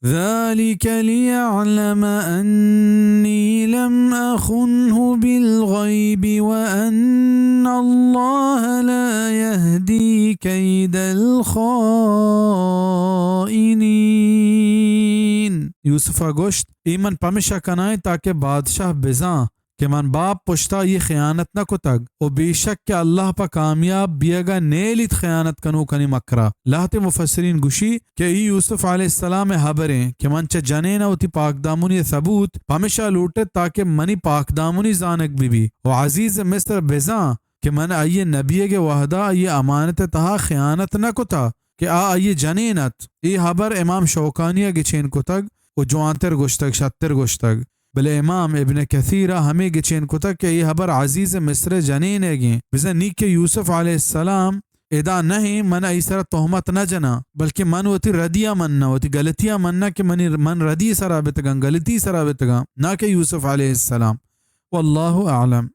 ذلك ليعلم أني لم أخنه بالغيب وأن الله لا يهدي كيد الخائنين۔ یوسف ءَ گوشت، اے من پمشا کنائیں تاکہ بادشاہ بزاں کہ من باپ پشتا اے خیانت نہ کتگ، و بے شک کہ اللہ پہ کامیاب بیگا نیلیت خیانت کنوکانی مکرا۔ لہتے مفسرین گوشی کہ اے یوسف علیہ السلام ءِ ہبریں کہ من چہ جنین ءَ وتی پاکدامنی ءِ ثبوت پمشا لوٹت تاکہ منی پاکدامنی زانگ بہ بی و عزیز مصر بزاں کہ من آئی ءِ نبیگ ءِ وہدا آئی ءِ امانت ءِ تہا خیانت نہ کتا کہ آ آئی ءِ جنین ات۔ اے ہبر امام شوکانی ءَ گچین کتگ و جوانتر گوشتگ، شتر گوشتگ۔ بلے امام ابن کثیر ءَ ہمے گچین کتگ کہ اے ہبر عزیز مصر ءِ جنین ئیگیں۔ بزاں نی کہ یوسف علیہ السلام ادا نہ ایں، من آئی سرا تہمت نہ جناں، بلکہ من وتی ردی ءَ مناں، وتی گلتی ءَ مناں کہ منی، من ردی سرا بتگاں، گلتی سرا بتگاں، نہ کہ یوسف علیہ السلام۔ واللہ اعلم۔